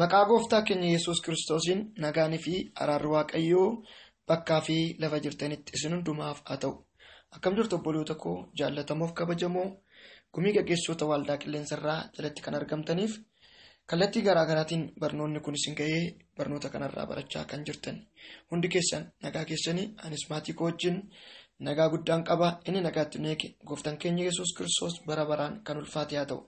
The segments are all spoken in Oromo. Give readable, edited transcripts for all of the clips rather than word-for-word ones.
Maqaa gooftaa keenya Yesuus Kiristoosiin nagaanii fi araarri Waaqayyoo bakkaa fi lafa jirtanitti isin hundumaaf haa ta'u. Akkam jirtu obboloota koo jaallatamoof kabajamoo gumii gaggeessitoota waldaa qilleensarraa jalatti kan argamtaniif kallattii garaa garaatiin barnoonni kun isin ga'ee barnoota kanarraa barachaa kan jirtan. Hundi keessan nagaa keessanii anis maatii koo wajjin nagaa guddaan qaba. Inni nagaatti nu eege gooftaan keenya Yesuus Kiristoos bara baraan kan ulfaate haa ta'u.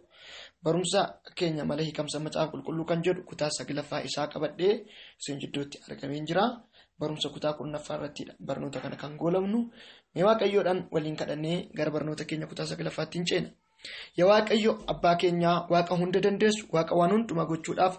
Barumsa keenya mala hiikamsa macaafa qulqulluu kan jedhu kutaa 9ffaa isaa qabadhee isin jidduutti argameen jira. Barumsa kutaa 10ffaa irrattidha barnoota kana kan goolabnu. Mee Waaqayyoodhaan waliin kadhannee gara barnoota keenya kutaa 9ffaatti hin ceena. Yaa Waaqayyo abbaa keenyaa, Waaqa hunda dandeessu, Waaqa waan hundumaa gochuudhaaf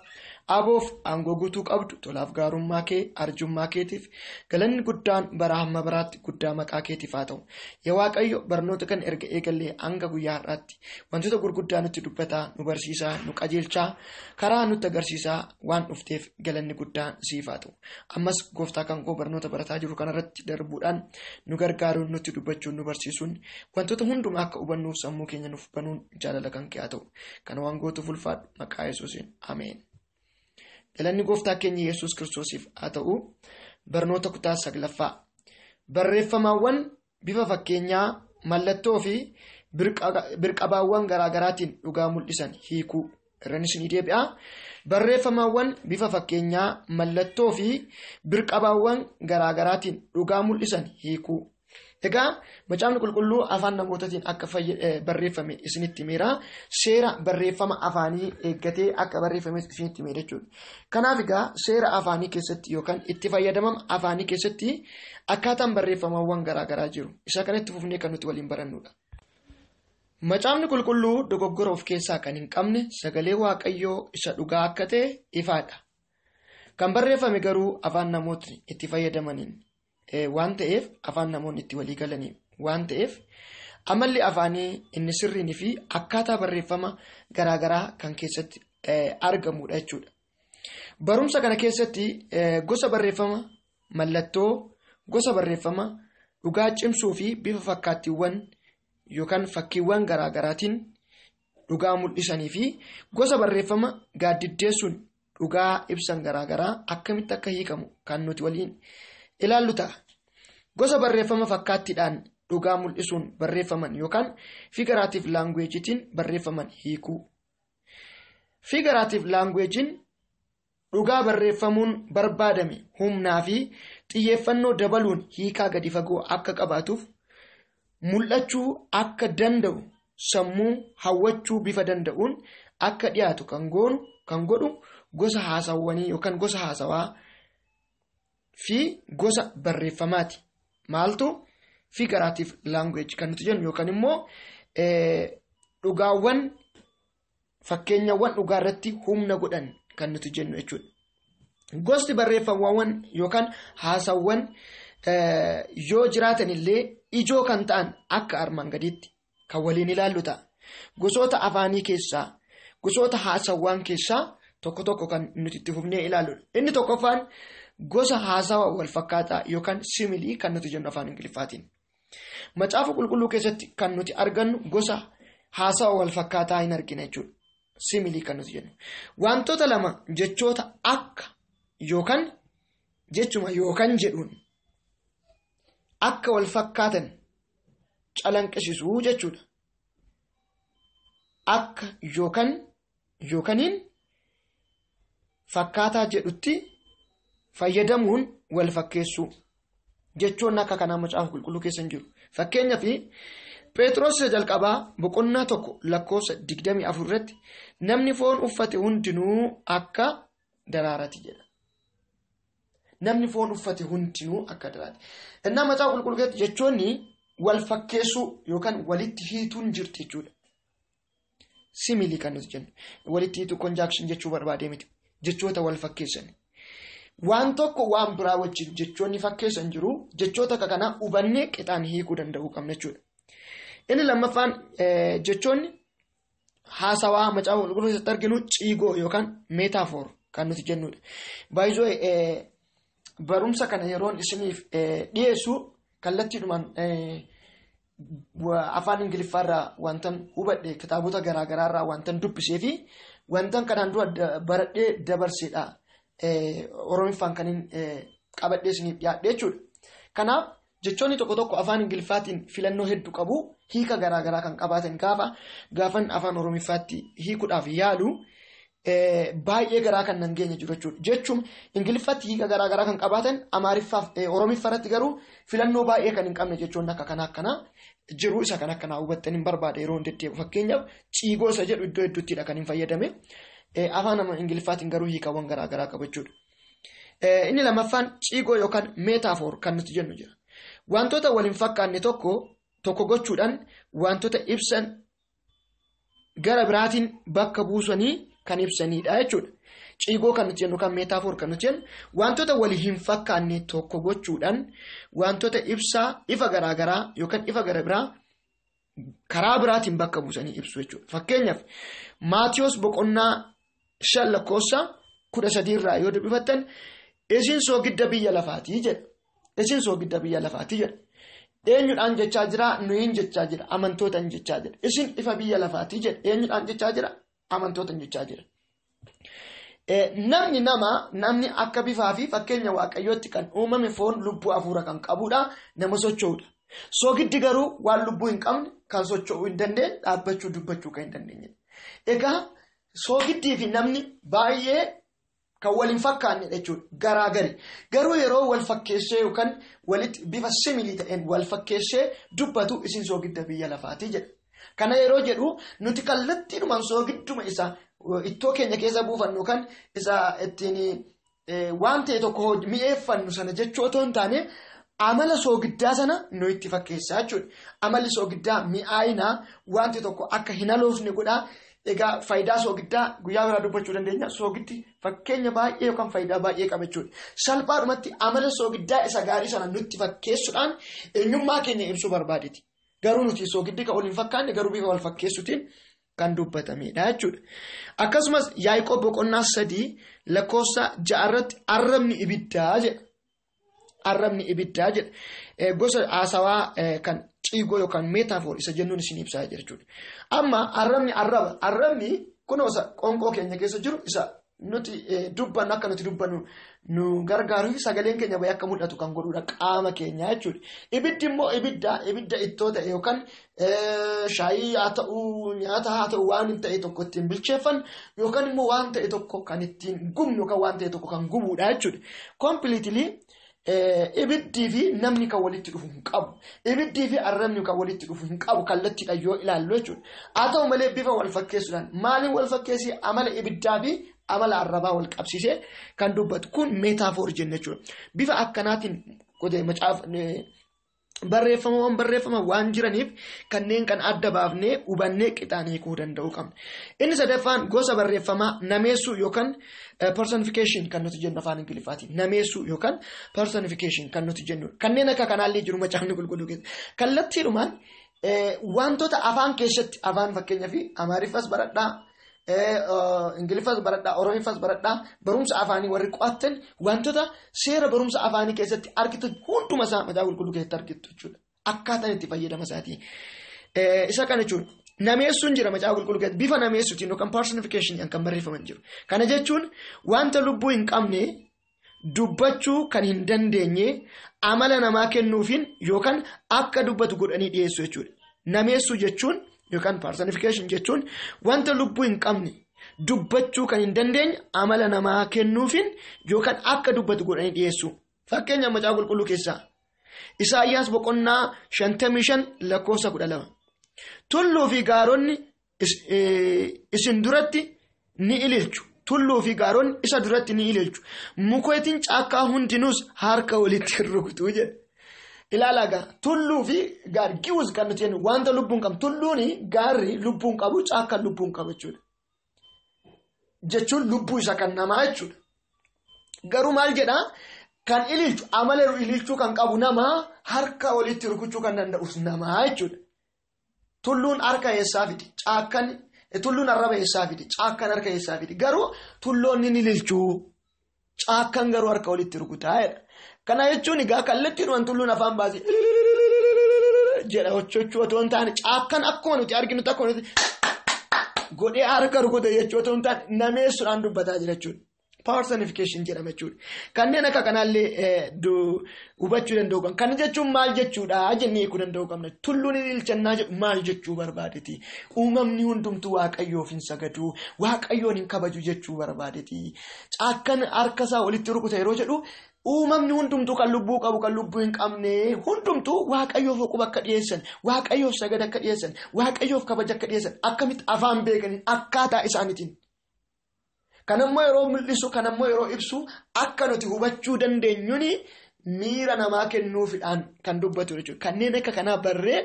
aboof aangoo guutuu qabdu, tolaaf gaarummaa kee, arjummaa keetiif galanni guddaan bara hamma baraatti guddaa maqaa keetiif haa ta'u. Yaa Waaqayyo barnoota kan erga eegallee hanga guyyaa har'aatti wantoota gurguddaa nutti dubbataa, nu barsiisaa, nu qajeelchaa, karaa nutti agarsiisaa waan dhufteef galanni guddaan siif haa ta'u. Ammas gooftaa kan koo barnoota barataa jiru kanarratti darbuudhaan nu gargaaruun, nutti dubbachuun, nu barsiisuun wantoota hundumaa akka hubannuuf sammuu keenya nuuf banuun jaalala kan kee haa ta'u. Kana waan gootuuf ulfaadhu maqaa Yesuusiin ameen. Galanni gooftaa keenya Yesuus Kiristoosiif haa ta'u. Barnoota kutaa 9ffaa. Barreeffamaawwan bifa fakkeenyaa, mallattoo fi birqabaawwan garaa garaatiin dhugaa mul'isan hiikuu. Irranis ni deebi'a. Barreeffamaawwan bifa fakkeenyaa, mallattoo fi birqabaawwan garaa garaatiin dhugaa mul'isan hiikuu. Egaa macaafni qulqulluu afaan namootaatiin akka barreeffame isinitti himeera. Seera barreeffama afaanii eeggatee akka barreeffame isinitti himeera jechuudha. Kanaaf egaa seera afaanii keessatti yookaan itti fayyadamama afaanii keessatti akkaataan barreeffamawwan garaa garaa jiru. Isa kanatti fufnee kan nuti waliin barannudha. Macaafni qulqulluu dogoggora of keessaa kan hin qabne sagalee Waaqayyoo isa dhugaa akka ta'e ifaadha. Kan barreeffame garuu afaan namootni itti fayyadamaniin waan ta'eef, afaan namoonni itti walii galanii waan ta'eef, amalli afaanii inni sirriinii fi akkaataa barreeffama garaagaraa kan keessatti argamudha jechuudha. Barumsa kana keessatti gosa barreeffama mallattoo, gosa barreeffama dhugaa cimsuu fi bifa fakkaattiiwwan yookaan fakkiiwwan garaagaraatiin dhugaa mul'isanii fi gosa barreeffama gaaddiddeessuun dhugaa ibsan garaagaraa akkamitti akka hiikamu kan nuti waliin ilaallu ta'a. Gosa barreeffama fakkaattiidhaan dhugaa mul'isuun barreeffaman yookaan figurative language'tiin barreeffaman hiikuu. Figurative language'n dhugaa barreeffamuun barbaadame humnaa fi xiyyeeffannoo dabaluun hiikaa gadi fagoo akka qabaatuuf mul'achuu akka danda'u sammuu hawwachuu bifa danda'uun akka dhiyaatu kan godhu gosa haasawwanii yookaan gosa haasawaa fi gosa barreeffamaati. Maaltu figurative language kan nuti jennu yookaan immoo dhugaawwan fakkeenyawwan dhugaa irratti humna godhan kan nuti jennu jechuudha. Gosti barreeffamawwan yookaan haasawwan yoo jiraatan illee ijoo kan ta'an akka armaan gadiitti kan waliin ilaallu ta'a. Gosoota afaanii keessaa, gosoota haasawwan keessaa tokko tokko kan nuti itti fufnee ilaalludha. Inni tokkoffaan gosa haasawa wal fakkaataa yookaan simile kan nuti jennu afaan Ingiliffaatiin. Macaafa qulqulluu keessatti kan nuti argannu gosa haasawa wal fakkaataa hin argina jechuudha. Simile kan nuti jennu. Wantoota lama jechoota akka yookaan jechuma yookaan jedhuun akka wal fakkaatan calanqisiisuu jechuudha. Akka yookaan yookaaniin fakkaataa jedhutti fayyadamuun wal fakkeessuu. Jechoonni akka kanaa macaafa qulqulluu keessa hin jiru. Fakkeenyaaf Phexros isa jalqabaa boqonnaa 1 lakkoofsa 24 irratti namni foon uffate hundinuu akka daraaraati jedha. Namni foon uffate hundinuu akka daraaraati. Innaa macaafa qulqulluu keessatti jechoonni wal fakkeessuu yookaan walitti hiituun jirti jechuudha. Simile kan nuti jennu. Walitti hiituu conjunction jechuu barbaadee miti. Jechoota wal fakkeessan. Waan tokko waan biraa wajjin jechoonni fakkeessan jiru. Jechoota akka kanaa hubannee qixaan hiikuu danda'uu qabna jechuudha. Inni lammaffaan jechoonni haasawaa macaafa qulqulluu keessatti arginu ciigoo yookaan metaphor kan nuti jennudha. Baay'ee barumsa kana yeroon isiniif dhiyeessu kallattiidhumaan afaan Ingiliffaarraa wantan hubadhe, kitaabota garaagaraarraa wantan dubbisee fi Wantan kanaan dura baradhee dabarsedha. Oromiffaan kan hin qabadhee isiniif dhiyaadhe jechuudha. Kanaaf jechoonni tokko tokko afaan Ingiliffaatiin filannoo hedduu qabu. Hiika garaagaraa kan qabaatan gaafan afaan Oromiffaatti hiikuudhaaf yaalu baay'ee garaa kan nan geenye jiru jechuudha. Jechuun Ingiliffatti hiika garaagaraa kan qabaatan Amaariffaaf Oromiffa irratti garuu filannoo baay'ee kan hin qabne jechoonni akka kanaa akkanaa jiru. Isa kan akkanaa hubattan hin barbaada yeroo deddeebi'u. Fakkeenyaaf ciigoo isa jedhu iddoo hedduuttidha kan hin fayyadame. Afaan Ingiliffaatiin garuu hiikawwan garaagaraa qaba jechuudha. Inni lammaffaan ciigoo yookaan metaphor kan nuti jennu jira. Wantoota wal hin fakkaanne tokko tokko gochuudhaan wantoota ibsan gara biraatiin bakka buusanii kan ibsanidha jechuudha. Ciigoo kan nuti jennu kan metaphor kan nuti jennu wantoota wal hin fakkaanne tokko gochuudhaan wantoota ibsaa ifa garaagaraa yookaan ifa gara biraa karaa biraatiin bakka buusanii ibsu jechuudha. Fakkeenyaaf Maatiyos boqonnaa 5 lakkoofsa 13 irraa yoo dubbifattan isin soogidda biyya lafaatii jedha. Isin soogidda biyya lafaatii jedha. Eenyudhaan jechaa jira? Nuyin jechaa jira. Amantootaan jechaa jira. Isin ifa biyya lafaatii jedha. Eenyudhaan jechaa jira? Amantootaan jechaa jira. Namni namni akka bifaa fi fakkeenya Waaqayyootti kan uumame foon lubbuu hafuura kan qabudha. Nama socho'udha. Soogiddi garuu waan lubbuu hin qabne kan socho'uu hin dandeenye dhaabbachuu dubbachuu kan hin dandeenye. Egaa soogiddii fi namni baay'ee kan wal hin fakkaanne jechuudha. Garaagari. Garuu yeroo wal fakkeessee yookaan walitti bifa similii ta'een wal fakkeessee dubbatu isin soogidda biyya lafaatii jedha. Kana yeroo jedhu nuti kallattiidhumaan soogidduma isa ittoo keenya keessa buufannu kan isa ittiin waan ta'e tokko mi'eeffannu sana jechuu otoo hin taane amala soogiddaa sana nu itti fakkeessaa jechuudha. Amalli soogiddaa mi'aayinaa wanti tokko akka hin aloofne godhaa. Egaa faayidaa soogiddaa guyyaa biraa dubbachuu dandeenya. Soogiddi fakkeenya baay'ee yookaan faayidaa baay'ee qaba jechuudha. Salphaadhumatti amala soogiddaa isa gaarii sana nutti fakkeessuudhaan eenyummaa keenya ibsuu barbaadeti. Garuu nuti soogiddi kan wal hin fakkaanne garuu bifa wal fakkeessuutiin kan dubbatamedha jechuudha. Akkasumas Yaaqoob boqonnaa 3 lakkoofsa 6 irratti arrabni ibiddaa jedha. Arrabni ibiddaa jedha. Gosa haasawaa kan ciigoo yookaan metaphor isa jennuun isin ibsaa jira jechuudha. Amma arrabni arraba. Arrabni kunoo isa qoonqoo keenya keessa jiru isa nuti dubbannu akka nuti dubbannu nu gargaaruu fi sagaleen keenya bay'ee akka mul'atu kan godhudha qaama keenya jechuudha. Ibiddi immoo ibidda ittoo ta'e yookaan shaayii haa ta'u nyaata haa ta'u waan hin ta'e tokko ittiin bilcheeffannu yookaan immoo waan ta'e tokko kan ittiin gubnu yookaan waan ta'e tokko kan gubudha jechuudha. Completely ibiddii fi namni kan walitti dhufu hin qabu. Ibiddii fi arrabni kan walitti dhufu hin qabu kallattiidhaan yoo ilaallu jechuudha. Haa ta'u malee bifa wal fakkeessuudhaan maaliin wal fakkeessee amala ibiddaa fi amala arrabaa wal qabsiisee kan dubbatu kun metaphor jenna jechuudha. Bifa akkanaatiin barreeffamawwan barreeffama waan jiraniif kanneen kan adda baafnee hubannee qixaan hiikuu danda'uu qabna. Inni sadaffaan gosa barreeffamaa nameessuu yookaan personification kan nuti jennu afaan Ingiliffaatiin. Nameessuu yookaan personification kan nuti jennu. Kanneen akka kanaallee jiru macaafni qulqulluu keessa. Kallattiidhumaan wantoota afaan keessatti afaan fakkeenyaa fi Amaariffas baradhaa, Ingiliffas baradhaa, Oromiffas baradhaa, barumsa afaanii warri qo'attan wantoota seera barumsa afaanii keessatti argitan hunduma isaa macaafa qulqulluu keessatti argattu jechuudha. Akkaataan itti fayyadama isaatii. Isa kana jechuun nameessuun jira macaafa qulqulluu keessatti bifa nameessuutiin yookaan personification kan barreeffaman jiru. Kana jechuun wanta lubbuu hin qabne dubbachuu kan hin dandeenye amala namaa kennuufiin yookaan akka dubbatu godhanii dhiyeessu jechuudha. Nameessuu jechuun yookaan personification jechuun wanta lubbuu hin qabne dubbachuu kan hin dandeenye amala namaa kennuufiin yookaan akka dubbatu godhanii dhiyeessu. Fakkeenya macaafa qulqulluu keessaa Isaayyaas boqonnaa 55 lakkoofsa 12. Tulluu fi gaaronni isin duratti ni ililchu. Tulluu fi gaaronni isa duratti ni ililchu. Mukeetiin caakkaa hundinuus harka walitti rukutu jedha. Ilaalaa gaa tulluu fi gaarri giwus kan nuti jennu wanta lubbuun qabu tulluun gaarri lubbuun qabu caakkaan lubbuun qabu jechuudha. Jechuun lubbuu isa kan namaa jechuudha. Garuu maal jedhaa kan ililchu amala ililchuu kan qabu namaa harka walitti rukuchuu kan danda'us namaa jechuudha. Tulluun harka eessaa fidi caakkaan tulluun arraba eessaa fidi caakkaan harka eessaa fidi garuu tulloonni ni ililchuu caakkaan garuu harka walitti rukutaa jedha. Kana jechuun egaa kallattiidhumaan tulluun afaan baasee jedha hojjechuu otoo hin taane caakkaan akkuma nuti arginu akkuma nuti godhee harka rukute jechuu otoo hin taane nameessuudhaan dubbataa jira jechuudha. Personification jedhama jechuudha. Kanneen akka kanaallee hubachuu danda'uu qabna. Kana jechuun maal jechuudha jennee hiikuu danda'uu qabna. Tulluun ililchannaa jedhu maal jechuu barbaadeti? Uumamni hundumtuu Waaqayyoof hin sagadu, Waaqayyoon hin kabaju jechuu barbaadeti. Caakkaan harka isaa walitti rukuta yeroo jedhu uumamni hundumtuu kan lubbuu qabu kan lubbuu hin qabne hundumtuu Waaqayyoof quba akka dhiyeessan, Waaqayyoof sagada akka dhiyeessan, Waaqayyoof kabaja akka dhiyeessan akkamitti afaan beekaniin akkaataa isaaniitiin. Kanammoo yeroo mul'isu, kanammoo yeroo ibsu akka nuti hubachuu dandeenyuun miira namaa kennuufidhaan kan dubbatu jechuudha. Kanneen akka kanaa barree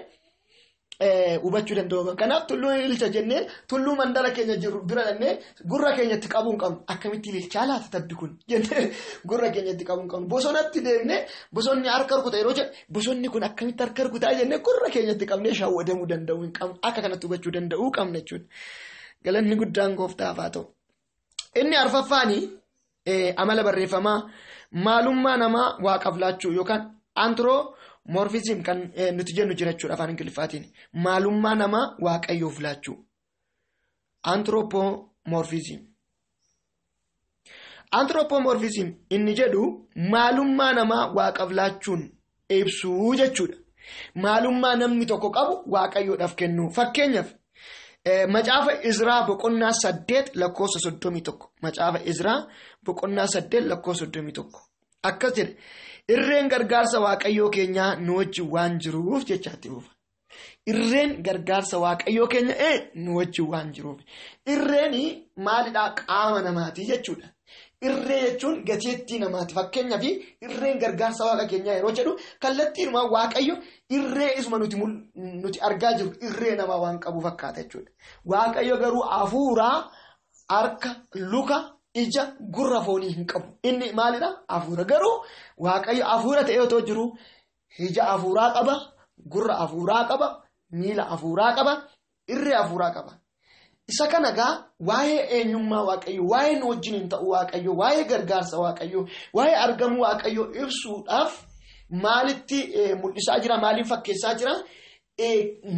hubachuu danda'u. Kanaaf tulluu ililcha jennee tulluu mandara keenya jiru bira dhannee gurra keenyatti qabuu hin qabnu. Akkamitti ililchaa laata tabbi kun jennee gurra keenyatti qabuu hin qabnu. Bosonatti deemnee bosonni harka rukuta yeroo jedhu bosonni kun akkamitti harka rukutaa jennee gurra keenyatti qabnee shawwadamuu danda'uu hin qabnu. Akka kanatti hubachuu danda'uu qabna jechuudha. Galanni guddaan gooftaaf haa ta'u. Inni arfaffaanii amala barreeffamaa maalummaa namaa waaqaaf laachuu yookaan anthropomorphism kan nuti jennu jira jechuudha afaan Ingiliffaatiin. Maalummaa namaa waaqayyoof laachuu. Anthropomorphism. Anthropomorphism inni jedhu maalummaa namaa waaqaaf laachuun ibsuu jechuudha. Maalummaa namni tokko qabu waaqayyoodhaaf kennu. Fakkeenyaaf Macaafa Izraa boqonnaa 8 lakkoofsa 31. Macaafa Izraa boqonnaa 8 lakkoofsa 31. Akkas jedhe, irreen gargaarsa Waaqayyoo keenyaa nu wajjin waan jiruuf jechaatti fufa. Irreen gargaarsa Waaqayyoo keenya nu wajjin waan jiruuf. Irreen maalidhaa? Qaama namaati jechuudha. Irree jechuun gateettii namaati. Fakkeenyaaf irreen gargaarsa waaqa keenyaa yeroo jedhu kallattiinumaa Waaqayyo irree isuma nuti argaa jirru irree namaa waan qabu fakkaata jechuudha. Waaqayyo garuu hafuuraa harka, luka, ija, gurra foonii hin qabu. Inni maalidhaa? Hafuura. Garuu Waaqayyo hafuura ta'ee otoo jiru ija hafuuraa qaba, gurra hafuuraa qaba, miila hafuuraa qaba, irree hafuuraa qaba. Isa kana egaa waa'ee eenyummaa Waaqayyoo, waa'ee nu wajjin hin ta'u Waaqayyoo, waa'ee gargaarsa Waaqayyoo, waa'ee argamuu Waaqayyoo ibsuudhaaf maalitti mul'isaa jira, maaliin fakkeessaa jira?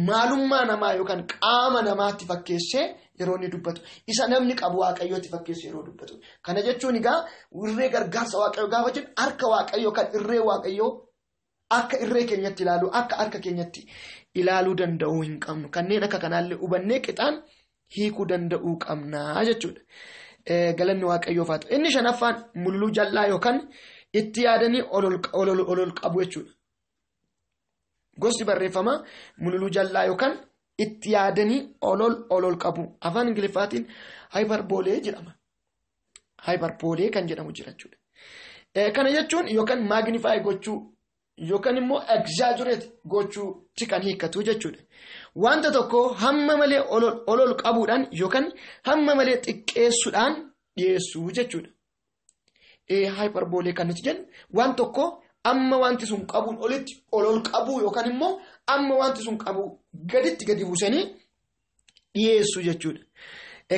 Maalummaa namaa yookaan qaama namaatti fakkeessee yeroo inni dubbatu. Isa namni qabu Waaqayyootti fakkeessee yeroo dubbatu. Kana jechuun egaa irree gargaarsa Waaqayyoo gaafa jennu harka Waaqayyoo kan irree Waaqayyoo akka irree keenyatti ilaaluu, akka harka keenyatti ilaaluu danda'uu hin qabnu. Kanneen akka kanaallee hubannee qixaan hiikuu danda'uu qabnaa jechuudha. Galanni Waaqayyoof haa ta'u. Inni shanaffaan mulluu jal'aa yookaan itti yaadanii olol qabu jechuudha. Gosti barreeffamaa mul'uu jal'aa yookaan itti yaadanii olol qabu. Afaan Ingiliffaatiin hyperbole jedhama. Hyperbole kan jedhamu jira jechuudha. Kana jechuun yookaan magnify gochuu yookaan immoo exaggerate gochuutti kan hiikkatu jechuudha. Wanta tokko hamma malee olol qabuudhaan yookaan hamma malee xiqqeessuudhaan dhiyeessuu jechuudha. Hyperbole kan nuti jennu waan tokko amma wanti sun qabuun olitti olol qabuu yookaan immoo amma wanti sun qabu gaditti gadi buusanii dhiyeessuu jechuudha.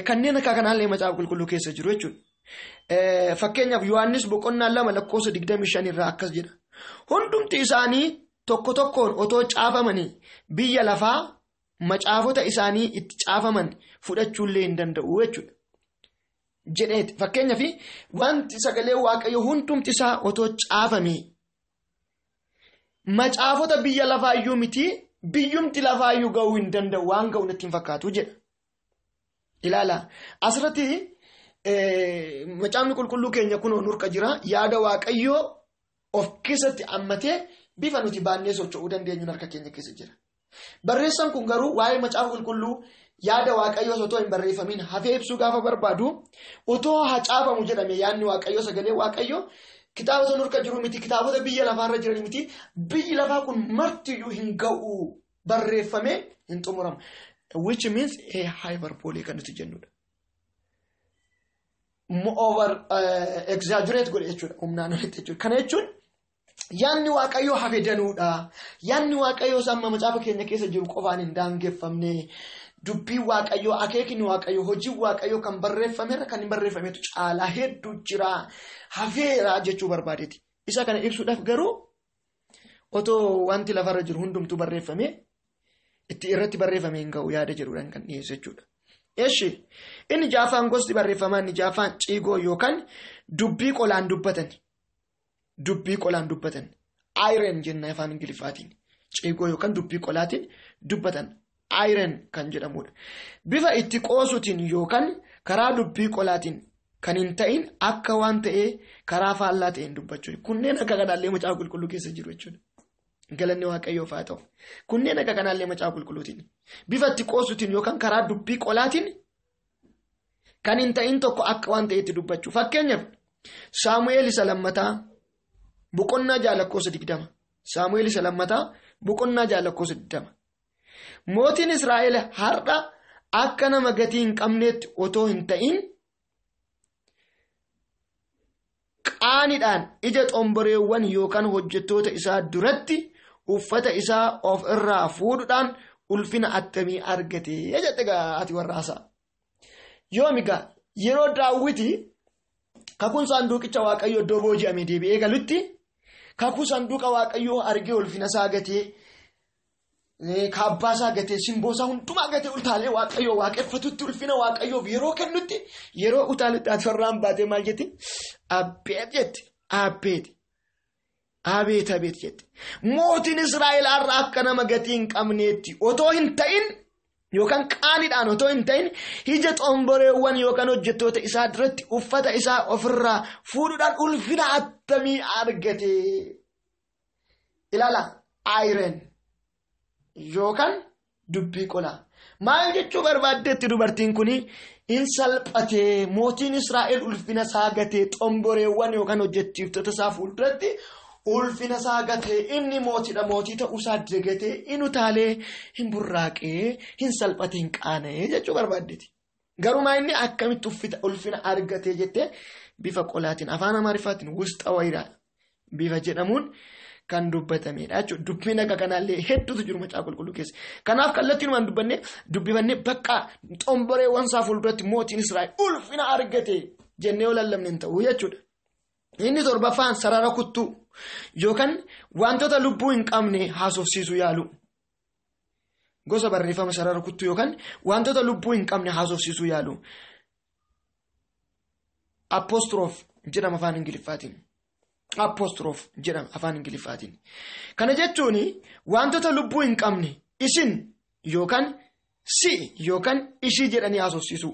Kanneen akka kanaallee macaafa qulqulluu keessa jiru jechuudha. Fakkeenyaaf Yohaannis boqonnaa 2 lakkoofsa 25 irraa akkas jedha. Hundumti isaanii tokko tokkoon otoo caafamanii biyya lafaa macaafota isaanii itti caafaman fudhachuullee hin danda'u jechuudha. Jedheeti. Fakkeenyaaf wanti sagalee Waaqayyoo hundumti isaa otoo caafamee macaafota biyya lafaayyuu miti biyyumti lafaayyuu ga'uu hin danda'u waan ga'u natti hin fakkaatu jedha. Ilaala. Asirratti macaafni qulqulluu keenya kunoo nurka jira. Yaada Waaqayyoo of keessatti hammatee bifa nuti baannee socho'uu dandeenyuun harka keenya keessa jira. Barreessaan kun garuu waa'ee macaafa qulqulluu yaada Waaqayyoo otoo hin barreeffamin hafee ibsuu gaafa barbaadu otoo haa caafamu jedhame yaadni Waaqayyoo sagalee Waaqayyoo kitaabota nurka jiru miti, kitaabota biyya lafaarra jiran miti, biyyi lafaa kun martiyyuu hin ga'u barreeffamee hin xumuramu. Which means hyperbole kan nuti jennudha. Over exaggerate godhe jechuudha. Humnaan olitti jechuudha. Kana jechuun yaadni Waaqayyoo hafe danuudha. Yaadni Waaqayyoo amma macaafa keenya keessa jiru qofaan hin daangeffamne. Dubbiin Waaqayyoo, akeekni Waaqayyoo, hojiin Waaqayyoo kan barreeffamerra kan hin barreeffametu caalaa hedduu jira. Hafeera jechuu barbaadeeti. Isa kana ibsuudhaaf garuu otoo wanti lafarra jiru hundumtuu barreeffamee itti irratti barreeffamee hin ga'u yaada jedhuudhaan kan dhiyeessu jechuudha. Eshi inni jaafaan gosti barreeffamaa inni jaafaan ciigoo yookaan dubbii qolaan dubbatan. Dubbii qolaan dubbatan. Ayireen jenna afaan Ingiliffaatiin. Ciigoo yookaan dubbii qolaatiin dubbatan. Ayireen kan jedhamudha. Bifa itti qoosuutiin yookaan karaa dubbii qolaatiin kan hin ta'in akka waan ta'ee karaa faallaa ta'een dubbachuu. Kunneen akka kanaallee macaafa qulqulluu keessa jiru jechuudha. Galanni Waaqayyoof haa ta'u. Kunneen akka kanaallee macaafa qulqulluutiin. Bifa itti qoosuutiin yookaan karaa dubbii qolaatiin kan hin ta'in tokko akka waan ta'eetti dubbachuu. Fakkeenyaaf Saamu'eel isa lammataa boqonnaa 6 lakkoofsa 20. Saamu'eel isa lammataa boqonnaa 6 lakkoofsa 20. Mootiin Israa'el har'a akka nama gatii hin qabneetti otoo hin ta'in qaaniidhaan ija xomboreewwan yookaan hojjettoota isaa duratti uffata isaa of irraa fuudhuudhaan ulfina attamii argate jette ati warraasaa. Yoomi gaa yeroo Daawiti kakuun saanduqicha Waaqayyoo iddoo booji'ame deebi'ee galutti kakuu saanduqa Waaqayyoo argee ulfina isaa gatee kaabbaa isaa gatee simboo isaa hundumaa gatee utaalee Waaqayyoo waaqeffatutti ulfina Waaqayyoof yeroo kennutti yeroo utaaletti ati warraan baatee maal jetti? Abbeet jetti. Abbeet. Abeet abeet jetti. Mootiin Israa'el har'a akka nama gatii hin qabneetti otoo hin ta'in yookaan qaaniidhaan otoo hin ta'in ija xomboreewwan yookaan hojjettoota isaa duratti uffata isaa ofirraa fuudhuudhaan ulfina attamii argate. Ilaala ayireen yookaan dubbii qolaa. Maal jechuu barbaaddeetti dubartiin kuni in salphatee mootiin Israa'el ulfina isaa gatee xomboreewwan yookaan hojjechiiftota isaa fuulduratti ulfina isaa gatee inni mootiidha mootii ta'uusaa dagatee in utaalee hin burraaqee hin salphatee hin qaana'ee jechuu barbaaddeeti. Garumaa inni akkamitti ulfina argatee jettee bifa qolaatiin afaan Amaariffaatiin wusta wayiraa bifa jedhamuun kan dubbatamedha jechuudha. Dubbiin akka kanaallee hedduutu jiru macaafa qulqulluu keessa. Kanaaf kallattiinumaan dubbifannee bakka xomboreewwan isaa fuulduratti mootiin Israa'el ulfina argate jennee lallabne hin ta'u jechuudha. Inni torbaffaan sarara kuttuu yookaan wantoota lubbuu hin qabne haasofsiisuu yaalu. Gosa barreeffama sarara kuttuu yookaan wantoota lubbuu hin qabne haasofsiisuu yaalu. Apostroof jedhama afaan Ingiliffaatiin. Apostroof jedhama afaan Ingiliffaatiin. Kana jechuun wantoota lubbuu hin qabne isin yookaan si yookaan ishii jedhanii haasofsiisuu.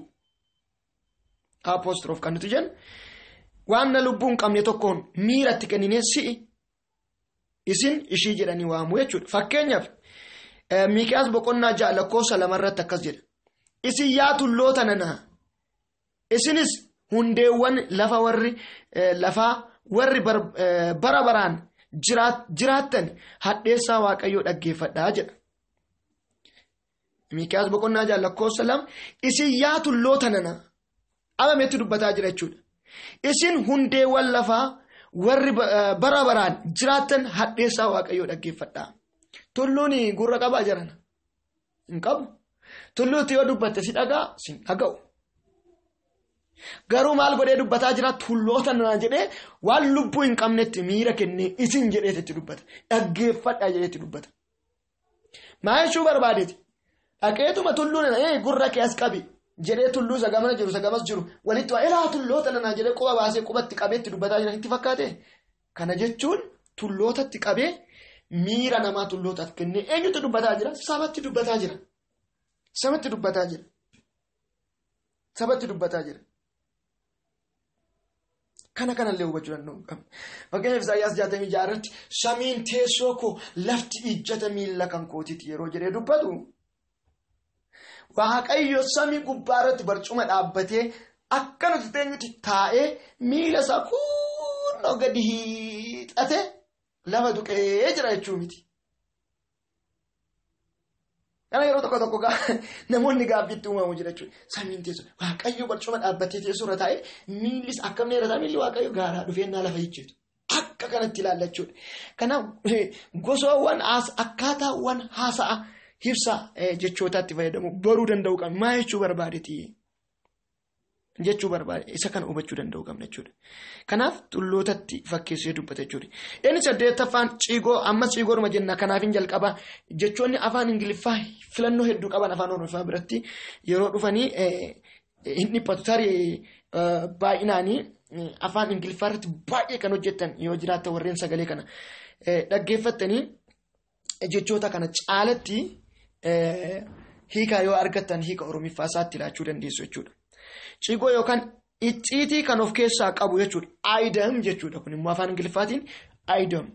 Apostroof kan nuti jennu waan lubbuu hin qabne tokkoon miiratti kenninee si'i isin ishii jedhanii waamuu jechuudha. Fakkeenyaaf Miikiyaas boqonnaa 6 lakkoofsa 2 irratti akkas jedha. Isin yaa tulloota nanaa isinis hundeewwan lafa warri lafaa warri bara baraan jiraattan hadheessaa Waaqayyoo dhaggeeffadhaa jedha. Miikiyaas boqonnaa 6 lakkoofsa 2 isin yaa tulloota nanaa abameetti dubbataa jira jechuudha. Isin hundeewwan lafaa warri bara baraan jiraattan hadheessaa Waaqayyoo dhaggeeffadhaa. Tulluun gurra qabaa jiran hin qabu. Tulluutti yoo dubbatte si dhagaa si dhaga'u. Garuu maal godhee dubbataa jira? Tulloota nanaa jedhee waan lubbuu hin qabnetti miira kennee isin jedheetti dubbata. Dhaggeeffadhaa jedheetti dubbata. Maal jechuu barbaadeeti? Dhaqeetuma tulluu nana gurra kee as qabi jedhee tulluu isa gamana jiru isa gamas jiru walitti waa ilaa tulloota nanaa jedhee quba baasee qubatti qabeetti dubbataa jiran itti fakkaate. Kana jechuun tullootatti qabee miira namaa tullootaaf kennee eenyutti dubbataa jira? Sabatti dubbataa jira. Sabatti dubbataa jira. Sabatti dubbataa jira. Kana kanallee hubachuu danda'u qabna. Fakkeenyaaf Isaayyaas 66 irratti samiin teessoo koo lafti ijjata miilla kan kootiiti yeroo jedhee dubbatu Waaqayyo samii gubbaa irratti barcuma dhaabbatee akka nuti teenyutti taa'ee miila isaa kunnoo gadi hiixate lafa tuqee jira jechuu miti. Kana yeroo tokko tokko namoonni gaabbiitti uumamu jira jechuudha. Samiin teessoo Waaqayyo barcuma dhaabbatee teessoo irra taa'ee miillis akkam dheerataa miilli Waaqayyo gaaraa dhufeennaa lafa jechuu akka kanatti ilaalla jechuudha. Kanaaf gosoowwan akkaataawwan haasa'a ibsa jechootaatti fayyadamu baruu danda'u qabna. Maal jechuu barbaadeeti? Jechuu barbaade isa kana hubachuu danda'u qabna jechuudha. Kanaaf tullootatti fakkeessee dubbata jechuudha. Inni saddeettaffaan ciigoo ammas ciigoodhuma jenna kanaaf hin jalqaba jechoonni afaan Ingiliffaa filannoo hedduu qaban afaan Oromoo biratti yeroo dhufanii hin dhiphatu tarii baay'inaanii afaan Ingiliffaa irratti baay'ee kan hojjetan yoo jiraatan warreen sagalee kana dhaggeeffattanii jechoota kana caalatti hiika yoo argattan hiika Oromiffaa isaatti ilaachuu dandeessu jechuudha. Ciigoo yookaan icciitii kan of keessaa qabu jechuudha. Idiom jechuudha. Kun immoo afaan Ingiliffaatiin idiom.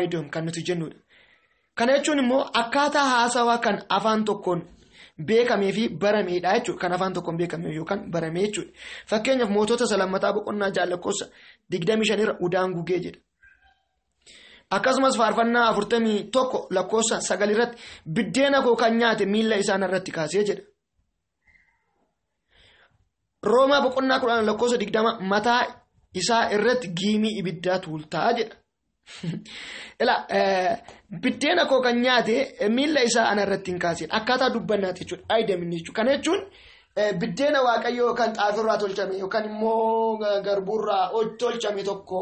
Idiom kan nuti jennudha. Kana jechuun immoo akkaataa haasawaa kan afaan tokkoon beekamee fi barameedha jechuudha. Kan afaan tokkoon beekamee yookaan baramee jechuudha. Fakkeenyaaf mootota salammataa boqonnaa 6 lakkoofsa 25 irra udaan gugee jedha. Akkasumas faarfannaa 41 lakkoofsa 9 irratti biddeena koo kan nyaate miilla isaan irratti kaasee jedha. Roomaa boqonnaa 10 lakkoofsa 20 mataa isaa irratti giimii ibiddaa tuultaa jedha. Ilaa biddeena koo kan nyaate miilla isaa ana irratti hin kaaseen akkaataa dubbannaati jechuudha. Idiom jechuudha. Kana jechuun biddeena waaqayyoo kan xaafirraa tolchame yookaan immoo garbuurraa tolchame tokko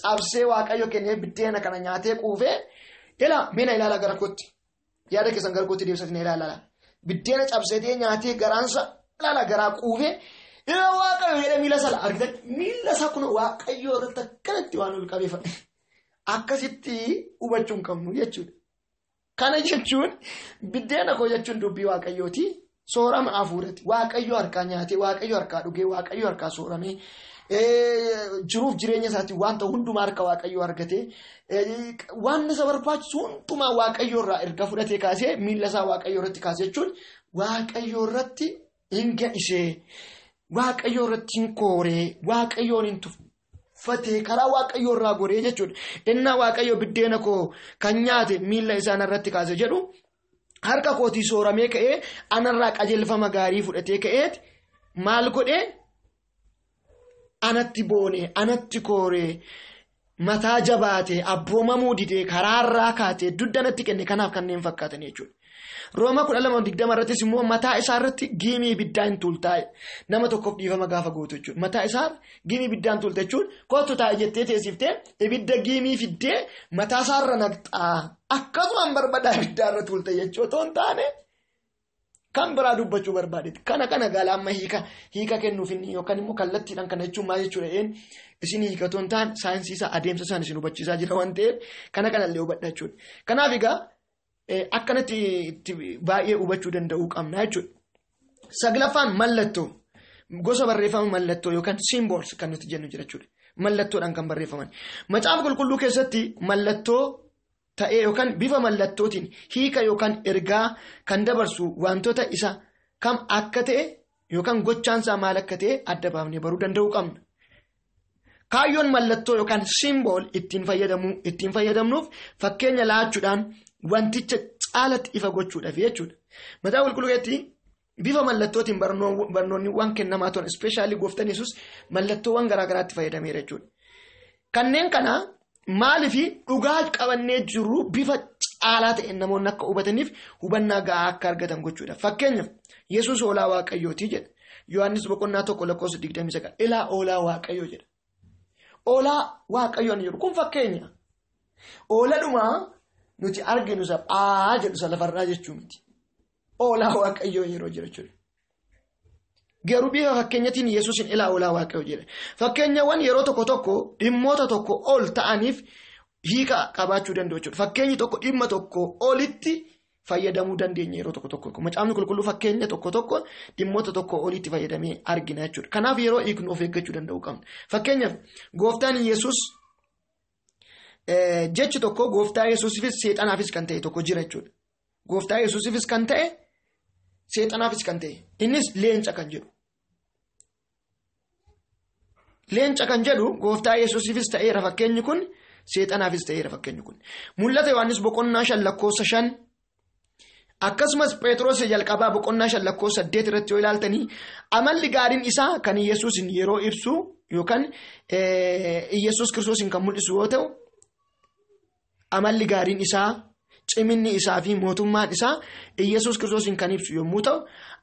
cabsee waaqayyo kennee biddeena kana nyaatee quufee ilaa mina ilaala gara kootti yaada keessan gara kootti deebisanii ilaala. Biddeena cabsee nyaatee garaansa ilaala garaa quufee ilaa waaqayyo jedhee miila isaa argitan miila isaa kun waaqayyo irratti akkanatti waan ol qabeeffame akkasitti hubachuu hin qabnu jechuudha. Kana jechuun biddeena koo jechuun dubbii waaqayyooti. Soorama hafuurati. Waaqayyo harkaa nyaatee, waaqayyo harkaa dhugee, waaqayyo harkaa sooramee jiruuf jireenya isaatiin wanta hundumaa harka waaqayyoo argatee waan isa barbaachisu hundumaa waaqayyo irraa erga fudhatee kaasee miila isaa waaqayyo irratti kaasee jechuun waaqayyo irratti hin ga'isee, waaqayyo irratti hin kooree, waaqayyoon hin tuffatee karaa waaqayyo irraa goree jechuudha. Innaa waaqayyo biddeena koo kan nyaate miila isaan irratti kaase jedhu harka kootii sooramee ka'ee anarraa qajeelfama gaarii fudhatee ka'eet maal godhee anatti boonee anatti kooree mataa jabaatee abboomamuu didee karaarraa kaatee dugda natti kenne kanaaf kanneen fakkaatan jechuudha. Rooma 12:20 irrattis immoo mataa isaa irratti giimii ibiddaa hin tuultaa nama tokkoof dhiifama gaafa gootu jechuudha. Mataa isaa giimii ibiddaa hin tuulta jechuun kootu taa'e jettee teessiftee ibidda giimii fiddee mataa isaarra naqxaa akkasumaan barbaada ibiddaa irra tuulta jechuu otoo hin taane kan biraa dubbachuu barbaadetti. Kana gaala amma hiika kennuuf inni yookaan immoo kallattiidhaan kana jechuun maal jechuudha isin hiika otoo hin taane saayinsii isaa adeemsa isaan isin hubachiisaa jira waan ta'eef kana kanallee hubadha jechuudha. Kanaaf egaa akkanatti baay'ee hubachuu danda'uu qabna jechuudha. Saglaffaan mallattoo gosa barreeffama mallattoo yookaan symbols kan nuti jennu jira jechuudha. Mallattoodhaan kan barreeffaman. Macaafa qulqulluu keessatti mallattoo ta'ee yookaan bifa mallattootiin hiika yookaan ergaa kan dabarsu wantoota isa kam akka ta'e yookaan gochaansaa maal akka ta'e adda baafnee baruu danda'uu qabna. Kaayyoon mallattoo yookaan symbol ittiin fayyadamnuuf fakkeenya laachuudhaan wanticha caalatti ifa gochuudhaaf jechuudha. Macaafa qulqulluu keessatti bifa mallattootiin barnoonniiwwan kennamaa turan ispeeshaalii gooftaan Yesuus mallattoowwan garaa garaatti fayyadameera jechuudha. Kanneen kana maaliif dhugaa qabannee jirru bifa caalaa ta'een namoonni akka hubataniif hubannaa gahaa akka argatan gochuudha. Fakkeenyaaf Yesuus hoolaa waaqayyooti jedha. Yohaannis boqonnaa 1 lakkoofsa 29 ilaa hoolaa waaqayyoo jedha. Hoolaa waaqayyoon jedhu kun fakkeenya. Hooladhumaa nuti arginu isa phaa jedhu isa lafarraa jechuu miti. Hoolaa waaqayyoo yeroo jira jechuudha. Garuu bifa fakkeenyatiin Yesuusin ilaa hoolaa waaqayyoo jedha. Fakkeenyawwan yeroo tokko tokko dhimmoota tokko ol ta'aniif hiika qabaachuu danda'u jechuudha. Fakkeenyi tokko dhimma tokko olitti fayyadamuu dandeenya yeroo tokko tokko. Macaafni qulqulluu fakkeenya tokko tokko dhimmoota tokko olitti fayyadamee argina jechuudha. Kanaaf yeroo hiiknu of eeggachuu danda'uu qabna. Fakkeenyaaf gooftaan Yesuus jechi tokko gooftaa Yesuusifis seexanaafis kan ta'e tokko jira jechuudha. Gooftaa Yesuusifis kan ta'e seexanaafis kan ta'e innis leenca kan jedhu. Leenca kan jedhu gooftaa Yesuusifis ta'eera fakkeenyi kun seexanaafis ta'eera fakkeenyi kun. Mul'ata Yohaannis boqonnaa 5 lakkoofsa 5 akkasumas Phexros jalqabaa boqonnaa 5 lakkoofsa 8 irratti yoo ilaaltanii amalli gaariin isaa kan Yesuusin yeroo ibsu yookaan Yesuus Kiristoosin kan mul'isu yoo ta'u amalli gaariin isaa ciminni isaa fi mootummaan isaa Yesuus Kiristoosin kan ibsu yommuu ta'u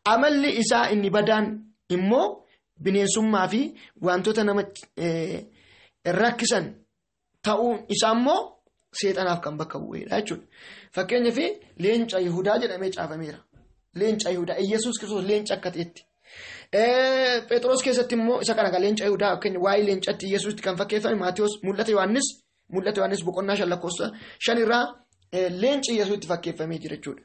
amalli isaa inni badaan immoo bineensummaa fi wantoota nama rakkisan ta'uun isaa immoo seexanaaf kan bakka bu'eedha jechuudha. Fakkeenyaaf leenca Yihudaa jedhamee caafameera. Leenca Yihudaa Iyyasuus Kiristoos leenca akka ta'etti. Phexros keessatti immoo isa kana leenca Yihudaa fakkeenya waa'ee leencatti Iyyasuusitti kan fakkeeffame Maatiyos mul'ata Yohaannis boqonnaa 5 lakkoofsa 5 irraa leenci Iyyasuusitti fakkeeffamee jira jechuudha.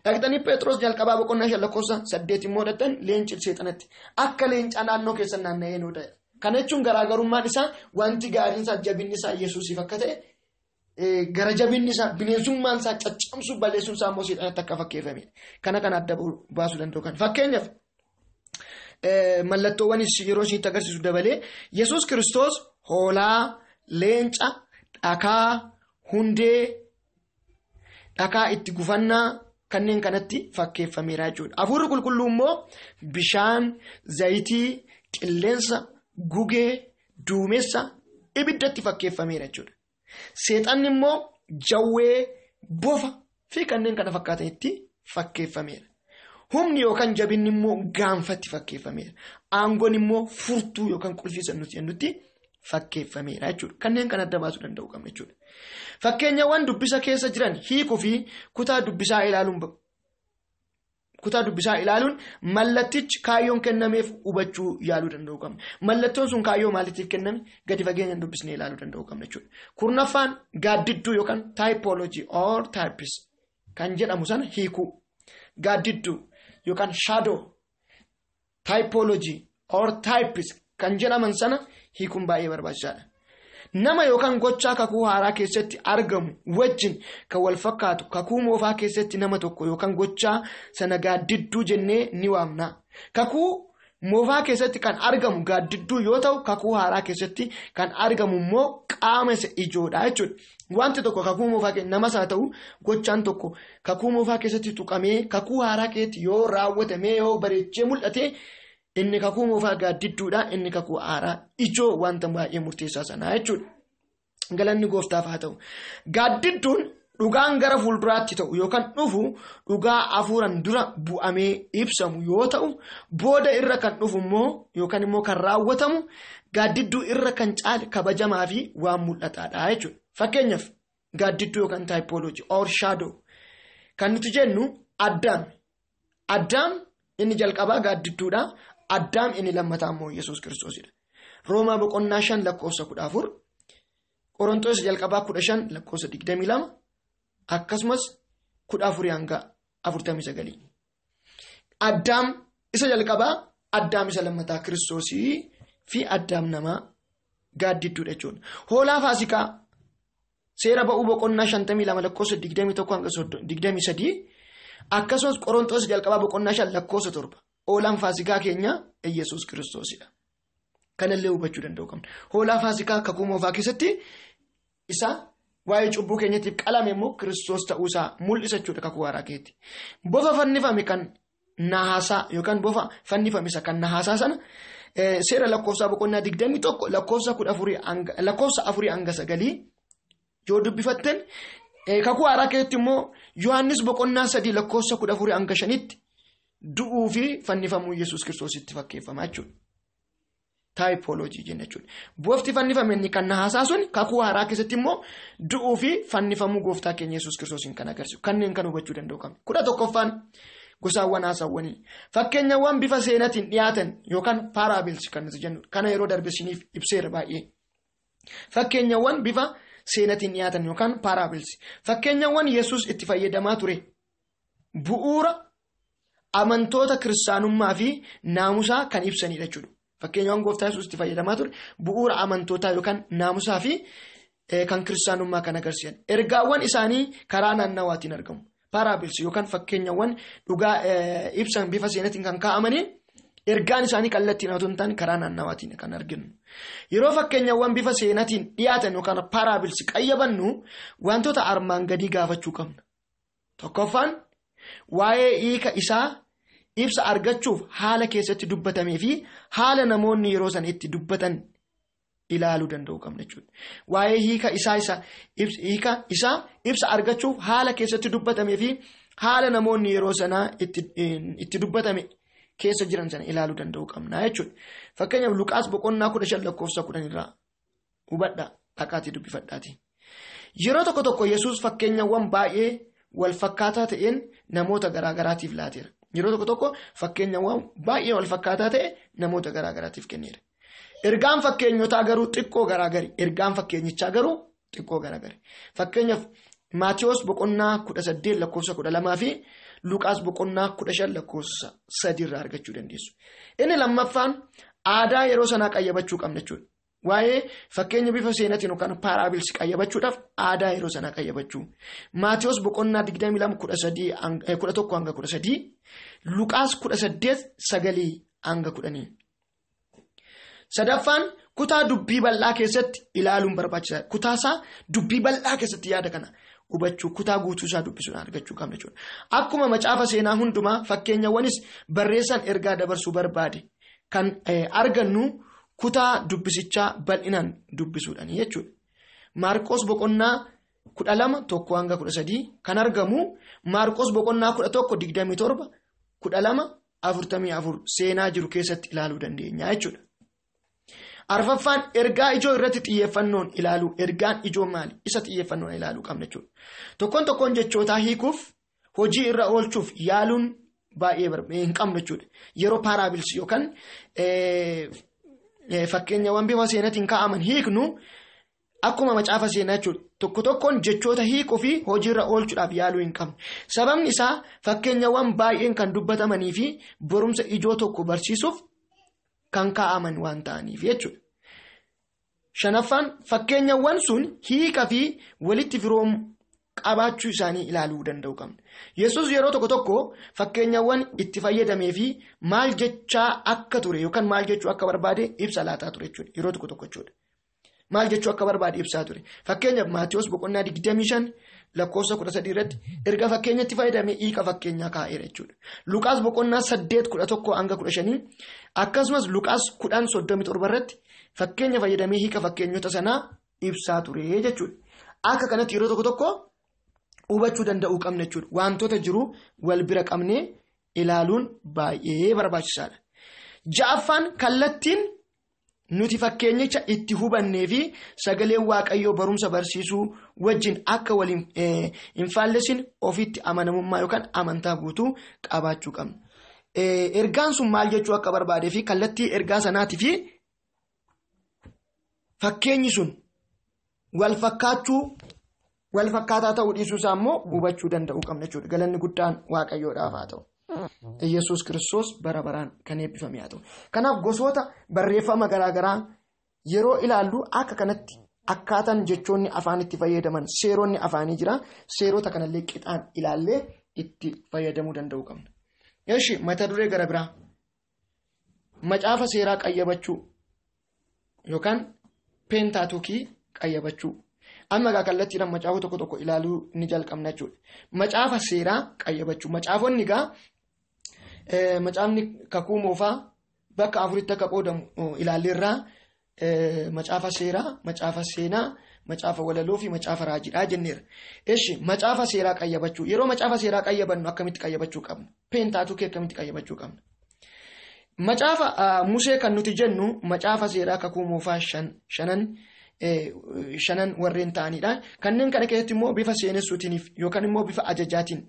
Dhaqxanii Phexros jalqabaa boqonnaa 5 lakkoofsa 8 immoo dhaqxan leenci seexanatti akka leencaa naannoo keessan naanna'ee nuu ta'e. Kana jechuun garaagarummaan isaa wanti gaariin isaa jabinni isaa Iyyasuusiif akka ta'e gara jabinni isaa bineensummaan isaa caccabsuu balleessuun isaa immoo seexanatti akka fakkeeffamedha. Kana adda baasuu danda'u kan. Fakkeenyaaf mallattoowwan yeroo isinitti agarsiisu dabalee Yesuus Kiristoos hoolaa, leenca, dhakaa, hundee, dhakaa itti gufannaa kanneen kanatti fakkeeffameera jechuudha. Hafuurri qulqulluu immoo bishaan, zayitii, qilleensa, gugee, duumessa, ibiddatti fakkeeffameera jechuudha. Seexanni immoo jawwee, bofa fi kanneen kana fakkaatanitti fakkeeffameera. Humni yookaan jabinni immoo gaanfatti fakkeeffameera. Aangoon immoo furtuu yookaan qulfii nuti jennutti fakkeeffameera jechuudha. Kanneen kana adda baasuu danda'u qabna jechuudha. Fakkeenyawwan dubbisa keessa jiran hiikuu fi kutaa dubbisaa ilaaluun mallattichi kaayyoon kennameef hubachuu yaaluu danda'u qabna. Mallattoon sun kaayyoo maaliitiif kenname gadi fageenyaan dubbisnee ilaaluu danda'u qabna jechuudha. Kurnaffaan gaaddidduu yookaan typology or types kan jedhamu sana hiikuu. Gaaddidduu yookaan shadow typology or types kan jedhaman sana hiikuun baay'ee barbaachisaadha. Nama yookaan gochaa kakuu haaraa keessatti argamu wajjin kan wal fakkaatu kakuu moofaa keessatti nama tokko yookaan gochaa sana gaaddidduu jennee ni waamna. Kakuu moofaa keessatti kan argamu gaaddidduu yoo ta'u kakuu haaraa keessatti kan argamu immoo qaama isa ijoodha jechuudha. Wanti tokko kakuu moofaa namas haa ta'u gochaan tokko kakuu moofaa keessatti tuqamee kakuu haaraa keessatti yoo raawwatamee yoo bareechee mul'ate inni kakuu moofaa gaaddidduudha, inni kakuu haaraa ijoo wanta baay'ee murteessaa sanaa jechuudha. Galanni gooftaaf haa ta'u. Gaaddidduun dhugaan gara fuulduraatti ta'u yookaan dhufu dhugaa hafuuraan dura bu'amee ibsamu yoo ta'u booda irra kan dhufu immoo yookaan immoo kan raawwatamu gaaddidduu irra kan caale kabajamaa fi waan mul'ataadha jechuudha. Fakkeenyaaf gaaddidduu yookaan typology or shadow kan nuti jennu Addaam. Addaam inni jalqabaa gaaddidduudha. Addaam inni lammataa immoo Yesuus Kiristoosidha. Roomaa boqonnaa 5 lakkoofsa 14, Qorontoos jalqabaa 15 lakkoofsa 22, akkasumas 14 hanga 49. Addaam isa jalqabaa, Addaam isa lammataa Kiristoosii fi Addaam namaa gaaddidduudha jechuudha. Hoolaa Faasikaa seera ba'uu boqonnaa 52 lakkoofsa 21 hanga 23, akkasumas Qorontoos jalqabaa boqonnaa 5 lakkoofsa 7. Hoolaan Faasikaa keenya Iyyasuus Kiristoosidha. Kanallee hubachuu danda'u qabna. Hoolaa Faasikaa kakuu moofaa keessatti isa waa'ee cubbuu keenyatiif qalame immoo Kiristoos ta'uusaa mul'isa jechuudha kakuu haaraa keessatti. Bofa fannifame kan nahaasaa yookaan bofa fannifame isa kan nahaasaa sana seera lakkoofsaa boqonnaa 21 lakkoofsa 14 lakkoofsa 4 hanga 9 yoo dubbifattan kakuu haaraa keessatti immoo Yohaannis boqonnaa 3 lakkoofsa 14 hanga 5tti du'uu fi fannifamuu Yesuus Kiristoositti fakkeeffama jechuudha. Typology jenna jechuudha. Bofti fannifame inni kan nahaasaa sun kakuu haaraa keessatti immoo du'uu fi fannifamuu gooftaa keenya Yesuus Kiristoosiin kan agarsiisu. Kanneen kan hubachuu danda'u qabna. 11ffaan gosaawwan haasawwanii. Fakkeenyawwan bifa seenaatiin dhiyaatan yookaan parables kan nuti jennu kana yeroo darbe isiniif ibseera baay'ee. Fakkeenyawwan bifa seenaatiin dhiyaatan yookaan parables. Fakkeenyawwan Yesuus itti fayyadamaa ture bu'uura amantoota kiristaanummaa fi naamusaa kan ibsanidha jechuudha. Fakkeenyawwan gooftaa Yesuus itti fayyadamaa ture bu'uura amantootaa yookaan naamusaa fi kan kiristaanummaa kan agarsiisan. Ergaawwan isaanii karaa naannawaatiin argamu. Parables yookaan fakkeenyawwan dhugaa ibsan bifa seenaatiin kan kaa'amanii ergaan isaanii kallattiin otoo hin taane karaa naannawaatiin kan arginu. Yeroo fakkeenyawwan bifa seenaatiin dhiyaatan yookaan parables qayyabannu wantoota armaan gadii gaafachuu qabna. Tokkoffaan waa'ee hiika isaa ibsa argachuuf haala keessatti dubbatamee fi haala namoonni yeroo san itti dubbatan ilaaluu danda'u qabna jechuudha. Waa'ee hiika isaa ibsa argachuuf haala keessatti dubbatamee fi haala namoonni yeroo sanaa itti dubbatame keessa jiran sana ilaaluu danda'uu qabna jechuudha. Fakkeenyaaf Luqaas boqonnaa 15 lakkoofsa 10 irraa hubadhaa dhaqaatii dubbifadhaati. Yeroo tokko tokko Yesuus fakkeenyawwan baay'ee wal fakkaataa ta'een namoota garaagaraatiif laateera. Yeroo tokko tokko fakkeenyawwan baay'ee wal fakkaataa ta'e namoota garaagaraatiif kenneera. Ergaan fakkeenyotaa garuu xiqqoo garaagari. Ergaan fakkeenyichaa garuu xiqqoo garaagari. Fakkeenyaaf Maatiyoos boqonnaa 18 lakkoofsa 12 fi Luqaas boqonnaa 15 lakkoofsa 3 irraa argachuu dandeessu. Inni lammaffaan aadaa yeroo sanaa qayyabachuu qabna jechuudha. Waa'ee fakkeenya bifa seenaatiin yookaan paaraabilsi qayyabachuudhaaf aadaa yeroo sanaa qayyabachuu. Maatiyoos boqonnaa 22 11 hanga 13, Luqaas 18 9 hanga 10. Sadaffaan kutaa dubbii bal'aa keessatti ilaaluun barbaachisaadha. Kutaa isaa dubbii bal'aa keessatti yaada kana hubachuu, kutaa guutuu isaa dubbisuudhaan argachuu qabna jechuudha. Akkuma macaafa seenaa hundumaa fakkeenyawwanis barreessaan ergaa dabarsuu barbaade kan argannu kutaa dubbisichaa bal'inaan dubbisuudhaan jechuudha. Maarqos boqonnaa 12 1 hanga 13 kan argamu, Maarqos boqonnaa 11 27 12 44 seenaa jiru keessatti ilaaluu dandeenya jechuudha. Arfaffaan ergaa ijoo irratti xiyyeeffannoon ilaaluu. Ergaan ijoo maali? Isa xiyyeeffannoon ilaaluu qabna jechuudha. Tokkoon tokkoon jechootaa hiikuuf hojii irra oolchuuf yaaluun baay'ee hin qabnu jechuudha. Yeroo paaraabilsi yookaan fakkeenyawwan bifa seenaatiin kaa'aman hiiknu akkuma macaafa seenaa jechuudha. Tokko tokkoon jechoota hiikuu fi hojii irra oolchuudhaaf yaaluu hin qabnu. Sababni isaa fakkeenyawwan baay'een kan dubbatamanii fi barumsa ijoo tokko barsiisuuf kan kaa'aman waan ta'aniif jechuudha. Shanaffaan fakkeenyawwan sun hiika fi walitti firoom qabaachuu isaanii ilaaluu danda'u qabna. Yesuus yeroo tokko tokko fakkeenyawwan itti fayyadamee fi maal jechaa akka ture yookaan maal jechuu akka barbaade ibsa laataa ture jechuudha. Yeroo tokko tokko jechuudha. Maal jechuu akka barbaade ibsaa ture. Fakkeenyaaf Maatiyoos boqonnaa 25 lakkoofsa 13 irratti erga fakkeenyatti fayyadamee hiika fakkeenyaa kaa'eera jechuudha. Luqaas boqonnaa 8 11 hanga 15 akkasumas Luqaas 10 37 irratti fakkeenya fayyadamee hiika fakkeenyota sanaa ibsaa ture jechuudha. Akka kanatti yeroo tokko tokko hubachuu danda'uu qabna jechuudha. Wantoota jiru wal bira qabnee ilaaluun baay'ee barbaachisaadha. Ja'affaan kallattiin nuti fakkeenyicha itti hubannee fi sagaleen Waaqayyoo barumsa barsiisuu wajjin akka waliin hin faallessin ofitti amanamummaa yookaan amantaa guutuu qabaachuu qabna. Ergaan sun maal jechuu akka barbaadee fi kallattii ergaa sanaatii fi fakkeenyi sun wal fakkaachuu wal fakkaataa ta'uu dhiisuu isaa immoo hubachuu danda'uu qabna jechuudha. Galanni guddaan Waaqayyoodhaaf haa ta'u. Yesuus Kiristoos bara baraan kan eebbifame haa ta'u. Kanaaf gosoota barreeffama garaagaraa yeroo ilaallu akka kanatti akkaataan jechoonni afaan itti fayyadaman seeronni afaanii jira. Seerota kanallee qixaan ilaallee itti fayyadamuu danda'uu qabna. Eshi mata duree gara biraa macaafa seeraa qayyabachuu yookaan peentaatukii qayyabachuu. Amma egaa kallattiidhaan macaafa tokko tokko ilaaluu ni jalqabna jechuudha. Macaafa seeraa qayyabachuu. Macaafonni egaa macaafni kakuu moofaa bakka afuritti akka qoodamu ilaalleerraa macaafa seeraa, macaafa seenaa, macaafa walaloo fi macaafa raajiidhaa jenneera. Eshi macaafa seeraa qayyabachuu. Yeroo macaafa seeraa qayyabannu akkamitti qayyabachuu qabna? Peentaatukii akkamitti qayyabachuu qabna? Macaafa Musee kan nuti jennu macaafa seeraa kakuu moofaa shanan warreen ta'anidha. Kanneen kana keessatti immoo bifa seenessuutiin yookaan immoo bifa ajajaatiin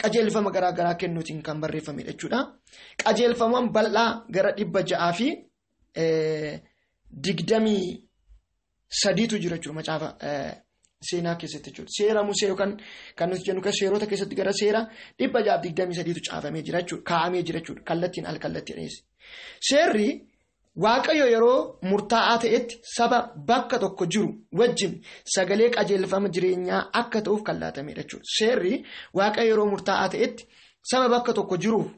qajeelfama garaagaraa kennuutiin kan barreeffamedha jechuudha. Qajeelfaman bal'aa gara 623tu jira jechuudha macaafa seenaa keessatti jechuudha. Seera Musee yookaan kan nuti jennu seerota keessatti gara seera 623tu caafamee jira jechuudha. Kaa'amee jira jechuudha. Kallattiin al kallattiidhaanis. Seerri Waaqayyo yeroo murtaa'aa ta'etti saba bakka tokko jiru wajjin sagalee qajeelfama jireenyaa akka ta'uuf kan laatamedha jechuudha. Seerri Waaqayyo yeroo murtaa'aa ta'etti saba bakka tokko jiruuf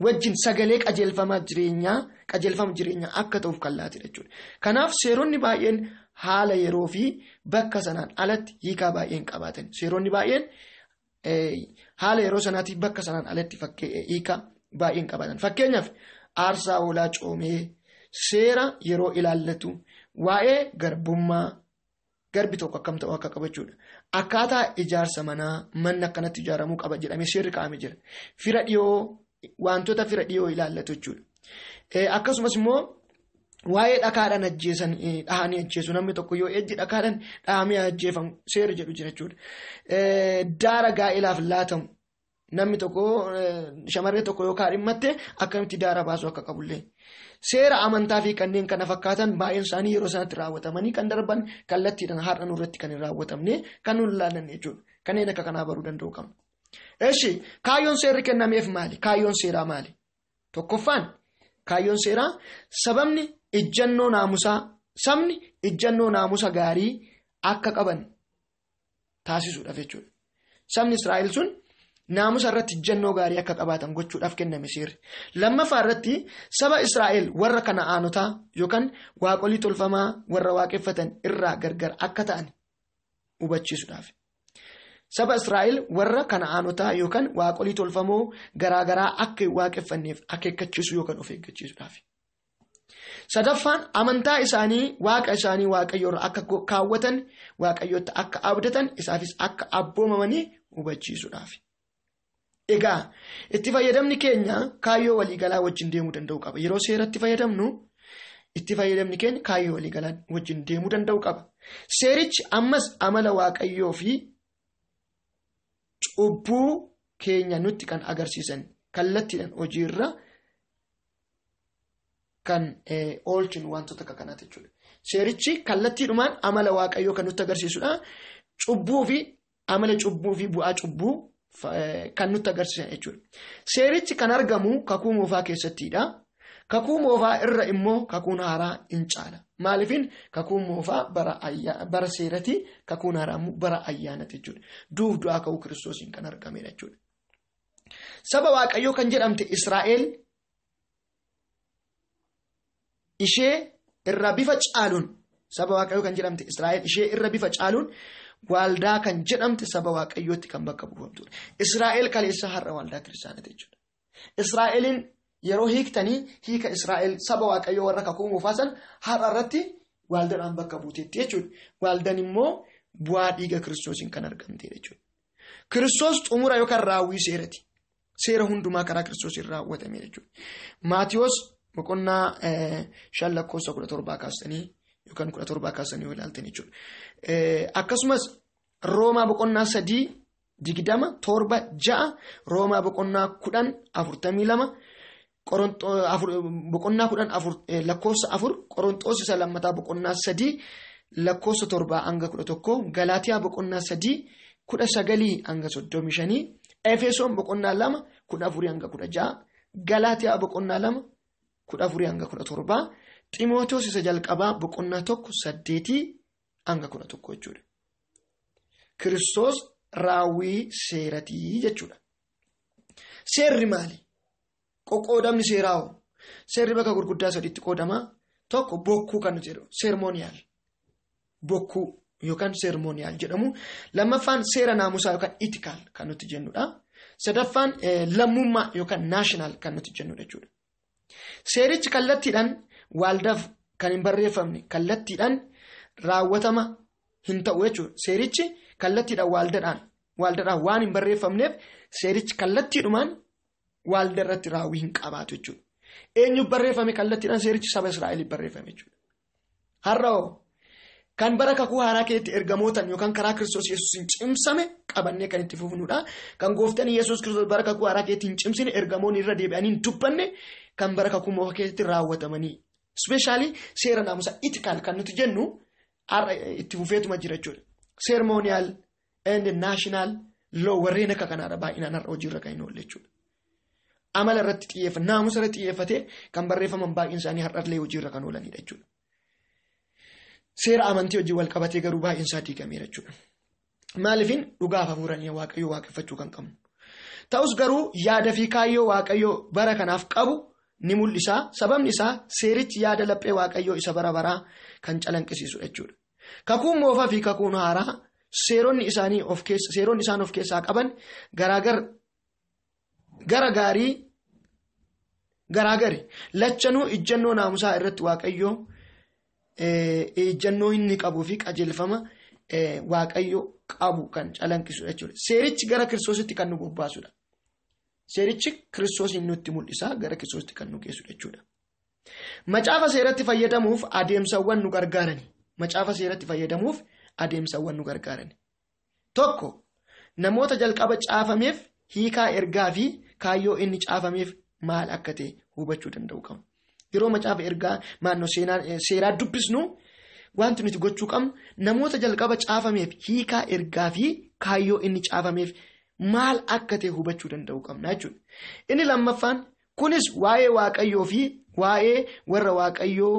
wajjin sagalee qajeelfama jireenyaa akka ta'uuf kan laatedha jechuudha. Kanaaf seeronni baay'een haala yeroo fi bakka sanaan alatti hiikaa baay'een qabaatan. Seeronni baay'een haala yeroo sanaatiif bakka sanaan alatti hiikaa baay'een qabaatan. Fakkeenyaaf aarsaa hoolaa coomee seera yeroo ilaallatu waa'ee garbummaa garbi tokko akkam ta'u akka qabu jechuudha. Akkaataa ijaarsa manaa manni akkanatti ijaaramuu qaba jedhamee seerri kaa'amee jira. Fira dhiyoo Wantoota fira dhiyoo ilaallatu jechuudha. Akkasumas immoo waa'ee dhakaadhaan ajjeesan dhahanii ajjeesu namni tokko yoo ejji dhakaadhaan dhahamee ajjeefamu seera jedhu jira jechuudha. Daara gaa'ilaaf laatamu namni tokko shamarree tokko yoo kaadhimmatte akkamitti daara baasuu akka qabullee. Seera amantaa fi kanneen kana fakkaatan baay'een isaanii yeroo sanatti raawwatamanii kan darban kallattiidhaan har'a nurratti kan hin raawwatamne kan nu ilaallanne jechuudha. Kanneen akka kanaa baruu danda'u qabna. Eshi kaayyoon seerri kennameef maali? Kaayyoon seeraa maali? Tokkoffaan kaayyoon seeraa sababni ijjannoo naamusaa sabni ijjannoo naamusa gaarii akka qaban taasisuudhaaf jechuudha. Sabni Israa'el sun naamusa irratti ijjannoo gaarii akka qabaatan gochuudhaaf kenname seerri. Lammaffaa irratti saba Israa'el warra Kana'aanotaa yookaan waaqolii tolfamaa warra waaqeffatan irraa gargar akka ta'an hubachiisuudhaaf. Saba Israa'el warra Kana'aanotaa yookaan waaqolii tolfamoo garaagaraa akka hin waaqeffanneef akeekkachiisuu yookaan of eeggachiisuudhaaf. Sadaffaan amantaa isaanii waaqa isaanii waaqayyoorra akka kaawwatan waaqayyootti akka abdatan isaafis akka abboomamanii hubachiisuudhaaf. Egaa itti fayyadamni keenya kaayyoo waliigalaa wajjin deemuu danda'u qaba. Yeroo seeratti fayyadamnu itti fayyadamni keenya kaayyoo waliigalaa wajjin deemuu danda'u qaba. Seerichi ammas amala waaqayyoo fi cubbuu keenya nutti kan agarsiisan kallattiidhaan hojiirra kan oolchinu wantoota akka kanaati jechuudha. Seerichi kallattiidhumaan amala waaqayyoo kan nutti agarsiisudha. Cubbuu fi amala cubbuu fi bu'aa cubbuu kan nutti agarsiisan jechuudha. Seerichi kan argamu kakuu moofaa keessattidha. Kakuu moofaa irra immoo kakuun haaraa hin caala. Maaliifin kakuun moofaa bara seerati, kakuun haaraa immoo bara ayyaanati jechuudha. Duuf du'aa ka'uu Kiristoosiin kan argamedha jechuudha. Saba Waaqayyoo kan jedhamte Israa'el ishee irra bifa caaluun saba Waaqayyoo kan jedhamte Israa'el ishee irra bifa caaluun waldaa kan jedhamte saba Waaqayyootti kan bakka buufamtudha. Israa'el kaleessa har'a waldaa kiristaanati jechuudha. Israa'eliin yeroo hiiktanii hiika Israa'el saba Waaqayyoo warra kakuu moofaa san har'a irratti waldaadhaan bakka buuteetti jechuudha. Waldaan immoo bu'aa dhiiga Kiristoosiin kan argamtedha jechuudha. Kiristoos xumura yookaan raawwii seerati. Seera hundumaa karaa Kiristoosiin raawwatame jechuudha. Maatiyoos boqonnaa 5 lakkoofsa 17 kaasanii yookaan 17 kaasanii yoo ilaaltan jechuudha. Akkasumas Roomaa boqonnaa 3 20 7 6 Roomaa boqonnaa 10 42 boqonnaa 10 lakkoofsa 4 Qorontoos isa lammataa boqonnaa 3 lakkoofsa 7 hanga 11 Galaatiyaa boqonnaa 3 19 hanga 35 Efesoon boqonnaa 2 14 hanga 16 Galaatiyaa boqonnaa 2 14 hanga 17 Ximootoos isa jalqabaa boqonnaa 1 8 hanga 11 jechuudha. Kiristoos raawwii seeratii jechuudha. Seerri maali? Qoqqoodamni seeraa hoo? Seerri bakka gurguddaa sadiitti qoodama. Tokko bokkuu kan nuti jedhu seermooniyaal. Bokkuu yookaan seermooniyaal jedhamu. Lammaffaan seera naamusaa yookaan itikaal kan nuti jennudha. Sadaffaan lammummaa yookaan naashinaal kan nuti jennudha jechuudha. Seerichi kallattiidhaan waldaaf kan hin barreeffamne kallattiidhaan raawwatama hin ta'u jechuudha. Seerichi kallattiidhaan waldaadhaan waan hin barreeffamneef seerichi kallattiidhumaan waldaa irratti raawwii hin qabaatu jechuudha. Eenyu barreeffame kallattiidhaan seerichi saba Israa'eliif barreeffame jechuudha. Har'a kan bara kakuu haaraa keessatti ergamootaan yookaan karaa Kiristoos Yesuusiin cimsame qabannee kan itti fufnudha. Kan gooftaan Yesuus Kiristoos bara kakuu haaraa keessatti hin cimsine ergamoonni irra deebi'anii hin dubbanne kan bara kakuu moofaa keessatti raawwatamanii. Ispeeshaalii seera naamusaa itikaal kan nuti jennu har'a itti fufeetuma jira jechuudha. Seermooniyaal and naashinaal law warreen akka kanaadha baay'inaan har'a hojiirra kan hin oolle jechuudha. Amala irratti xiyyeeffate naamusa irratti xiyyeeffatee kan barreeffaman baay'een isaanii har'allee hojiirra kan oolanidha jechuudha. Seera amantii hojii wal qabatee garuu baay'een isaa diigameera jechuudha. Maaliifin dhugaaf hafuuranii Waaqayyoo waaqeffachuu kan qabnu. Ta'us garuu yaada fi kaayyoo Waaqayyoo bara kanaaf qabu ni mul'isa. Sababni isaa seerichi yaada laphee Waaqayyoo isa bara baraa kan calanqisiisudha jechuudha. Kakuun moofaa fi kakuun haaraa seeronni isaan of keessaa qaban garaagari. Lachanuu ijjannoo naamusaa irratti Waaqayyoo ijjannoo inni qabuu fi qajeelfama Waaqayyo qabu kan calanqisudha jechuudha. Seerichi gara Kiristoositti kan nu bobbaasudha. Seerichi Kiristoosiin nutti mul'isa, gara Kiristoositti kan nu geessu jechuudha. Macaafa seeratti fayyadamuuf adeemsawwan nu gargaarani. Macaafa seeratti fayyadamuuf adeemsawwan nu gargaarani. Tokko, namoota jalqaba caafameef hiikaa ergaa fi kaayyoo inni caafameef maal akka ta'e hubachuu danda'u qabna. Yeroo macaafa ergaa maannoo seeraa dubbisnu wanti nuti gochuu qabnu namoota jalqaba caafameef hiikaa ergaa fi kaayyoo inni caafameef maal akka ta'e hubachuu danda'u qabna jechuudha. Inni lammaffaan kunis waa'ee Waaqayyoo fi waa'ee warra Waaqayyoo,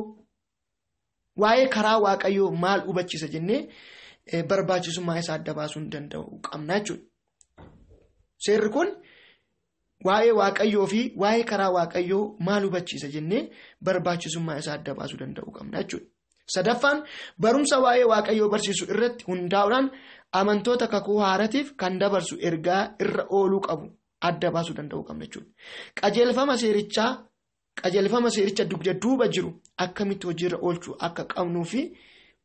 waa'ee karaa Waaqayyoo maal hubachiisa jennee barbaachisummaa isaa adda baasuu danda'u qabna jechuudha. Seerri kun waa'ee Waaqayyoo fi waa'ee karaa Waaqayyoo maal hubachiisa jennee barbaachisummaa isaa adda baasuu danda'u qabna jechuudha. Sadaffaan barumsa waa'ee Waaqayyoo barsiisu irratti hundaa'uudhaan amantoota kakuu haaratiif kan dabarsu ergaa irra ooluu qabu adda baasuu danda'u qabna jechuudha. Qajeelfama seericha dugda duuba jiru akkamitti hojiirra oolchuu akka qabnuu fi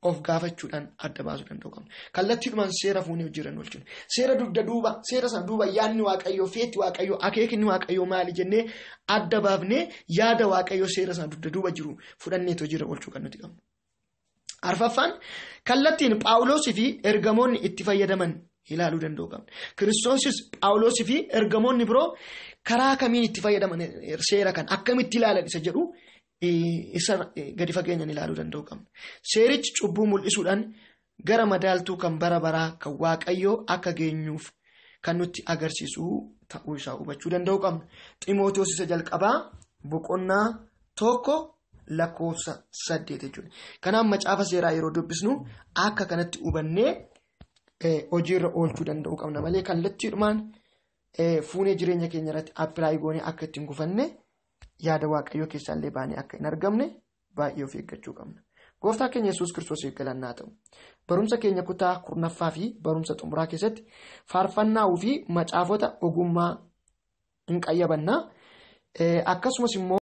of gaafachuudhaan adda baasuu danda'u qabna. Kallattiidhumaan seera fuunee hojiirra oolchinu. Seera dugda duuba, seera sana duuba yaadni Waaqayyoo, feeti Waaqayyoo, akeekni Waaqayyoo maali jennee adda baafnee yaada Waaqayyoo seera sana dugda duuba jiru fudhannee hojiirra oolchuu kan nuti qabnu. Arfaffaan kallattiin Phaawulosii fi ergamoonni itti fayyadaman ilaaluu danda'u qabna. Kiristoosis Phaawulosii fi ergamoonni biroo karaa kamiin itti fayyadaman seera kan akkamitti ilaalan isa jedhu isa gadi fageenyaan ilaaluu danda'u qabna. Seerichi cubbuu mul'isuudhaan gara madaaltuu kan bara baraa kan Waaqayyoo akka geenyuuf kan nutti agarsiisu ta'uu isaa hubachuu danda'u qabna. Ximootiyoos isa jalqabaa boqonnaa 1 lakkoofsa 8 jechuudha. Kanaaf macaafa seeraa yeroo dubbisnu akka kanatti hubannee hojiirra oolchuu danda'u qabna malee kallattiidhumaan fuunee jireenya keenya irratti appilaayi goonee akka ittiin gufanne yaada Waaqayyoo keessaallee baanee akka hin argamne baay'ee of eeggachuu qabna. Gooftaa keenya Yesuus Kiristoos galannaa ta'u. Barumsa keenya kutaa 10ffaa fi barumsa xumuraa keessatti faarfannaa fi macaafota ogummaa hin qayyabannaa. Akkasumas immoo